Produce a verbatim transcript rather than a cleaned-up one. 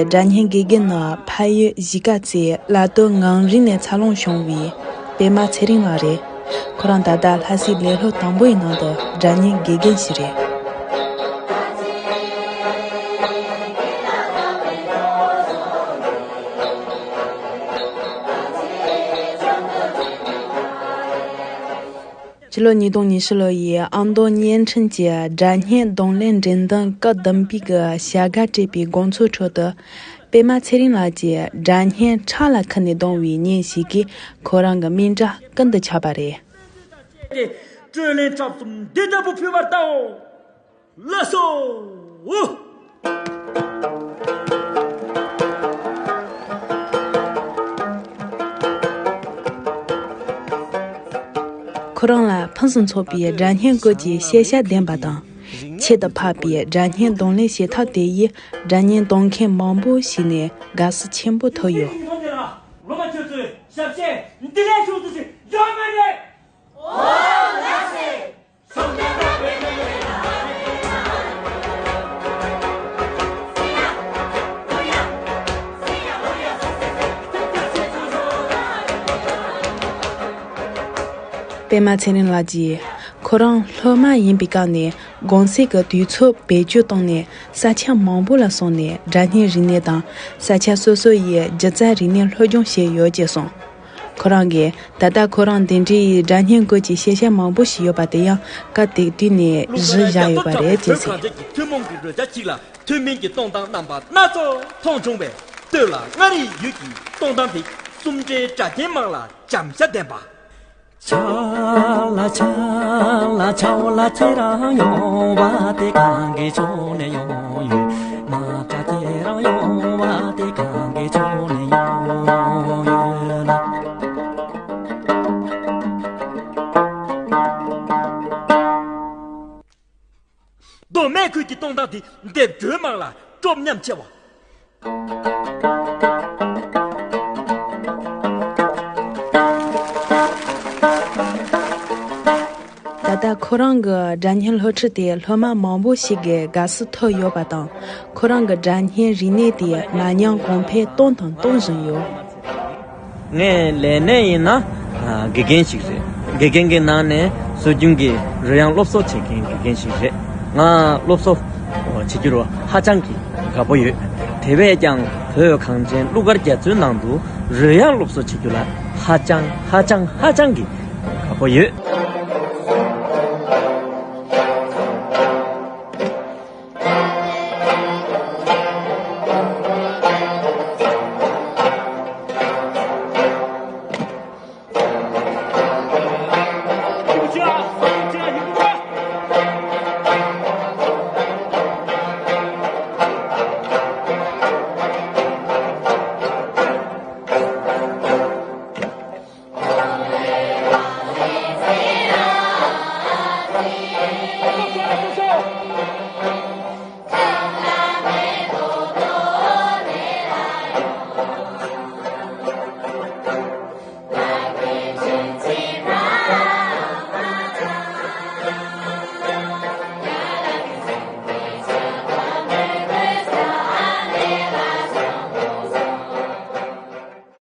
སྒྲ་སྙན་དགེ་རྒན་ནི་ཕ་ཡུལ་གཞིས་ཀ་རྩེའི་བླ་སྟོད་ངང་རིང་ནས་འཚར་ལོངས་བྱུང་བའི་པད་མ་ཚེ་རིང་ལགས་རེད། ཁོ་རང་ད་ལྟ་ལྷ་སའི་ལས་སློབ་དང་པོའི་ནང་དུ་སྒྲ་སྙན་དགེ་རྒན་ཞིག་རེད། ཕྱི་ལོ་ཉིས་སྟོང་ཉི་ཤུ་ལོ་ཡི་ཨ་མདོ་བརྙན་འཕྲིན་གྱི་སྒྲ་སྙན་གདོང་ལེན་འགྲེམས་སྟོན་སྐབས་བདུན་པའི་གི་བྱ་དགའ་སྤྲད་པའི་དགོང་ཚོགས་ཁྲོད་དུ། པད་མ་ཚེ་རིང་ལགས་ཀྱིས་སྒྲ་སྙན་ཁྲག་ལ་ཁུར་ནས་བརྡུངས་པའི་བརྙན་ཞིག་གིས་ཁོ་རང་གི་མིང་གྲགས་ཀུན་ཏུ་ཁྱབ་པ་རེད། སྤྲོད་ལེན་ཁྲབ་གསུམ་འདི་ལྟ་བུ་ཕུལ་བར་བལྟའོ། ལགས་སོ། ཁོ་རང་ལ་ཕུན་སུམ་ཚོགས་པའི་སྒྲ་སྙན་སྐོར་གྱི་ཤེས་བྱ་ལྡན་པ་དང་། ཁྱད་དུ་འཕགས་པའི་སྒྲ་སྙན་གདོང་ལེན་བྱེད་ཐབས་དེ་ཡིས་སྒྲ་སྙན་གཏོང་མཁན་མང་པོ་ཞིག་ནས་དགའ་བསུ་ཆེན་པོ་ཐོབ་ཡོད། སློབ་མ་ཁྱོད་ཚོས་ཞབས་ཕྱི་འདི་ལས་ཤོག་ཏུ་ཞིག་ཡོད་མ་རེད། ཨོ་ལགས་སེ། པད་མ་ཚེ་རིང་ལགས་ཀྱིས་ཁོ་རང་སློབ་མ་ཡིན་པའི་སྐབས་ནས་གུང་སེང་གི་དུས་ཚོད་བེད་སྤྱོད་བཏང་ནས་ས་ཆ་མང་པོ་ལ་སོང་ནས་སྒྲ་སྙན་རིག་གནས་དང་ས་ཆ་སོ་སོ་ཡི་སྒྱུ་རྩལ་རིག་གནས་སློབ་སྦྱོང་བྱས་ཡོད་ཅེས་གསུངས། ཁོ་རང་གིས་ད་ལྟ་ཁོ་རང་དེ་འདྲའི་སྒྲ་སྙན་སྐོར་གྱི་ཤེས་བྱ་མང་པོ་ཞིག་ཡོད་པ་དེ་ཡང་སྐབས་དེ་དུས་ནས་གཞི་བཞག་ཡོད་པ་རེད་ཅེས་ཟེར། ཐོན་མིན་གྱི་རོལ་ཆ་གཅིག་ལ་ཐུན་མིན་གྱི་གཏོང་སྟངས་རྣམ་པ་སྣ་ཚོགས་མཐོང་བྱུང་བས། སྟོད་ལ་མངའ་རིས་ཡུལ་གྱི་གཏོང་སྟངས་དེ་གསུམ་སྒྲིལ་སྒྲ་སྙན་མང་ལ་འཇམ་ཤ་ལྡན་པ། ཆ་ལ་ཆ་ལ་ཆ་ལ་ཁྱེད་རང་ཡོང་བ་དེ་གང་གི་ཕྱོགས་ནས་ཡོང་ཡོད། མ་ཀ་ཁྱེད་རང་ཡོང་བ་དེ་གང་གི་ཕྱོགས་ནས་ཡོང་ཡོད་ན། མདོ་སྨད་ཁུལ་གྱི་གཏོང་སྟངས་དེ་འདེབས་འགྲོས་མང་ལ་སྤྲོ་ཉམས་ཆེ་བ། ད་ལྟ་ཁོ་རང་གི་སྒྲ་སྙན་སློབ་ཁྲིད་དེ་སློབ་མ་མང་པོ་ཞིག་གིས་དགའ་བསུ་ཐོབ་ཡོད་པ་དང་། ཁོ་རང་གི་སྒྲ་སྙན་རིག་གནས་དེ་ནམ་ཡང་གོང་འཕེལ་གཏོང་དང་གཏོང་བཞིན་ཡོད། ངས་ལས་གནས་ཡིན་ན་ཨ་དགེ་རྒན་ཞིག་རེད། དགེ་རྒན་གྱི་ནང་ནས་སྲོལ་རྒྱུན་གྱི་རོལ་དབྱངས་སློབ་གསོ་བྱེད་མཁན་དགེ་རྒན་ཞིག་རེད། ང་སློབ་གསོ་བྱེད་རྒྱུར་ཧ་ཅང་གི་དགའ་པོ་ཡོད། དེ་བས་ཀྱང་བོད་གངས་ཅན་གླུ་གར་རྒྱ་མཚོའི་ནང་དུ་རོལ་དབྱངས་སློབ་གསོ་བྱེད་རྒྱུ་ལ་ཧ་ཅང་ཧ་ཅང་ཧ་ཅང་གི་དགའ་པོ་ཡོད།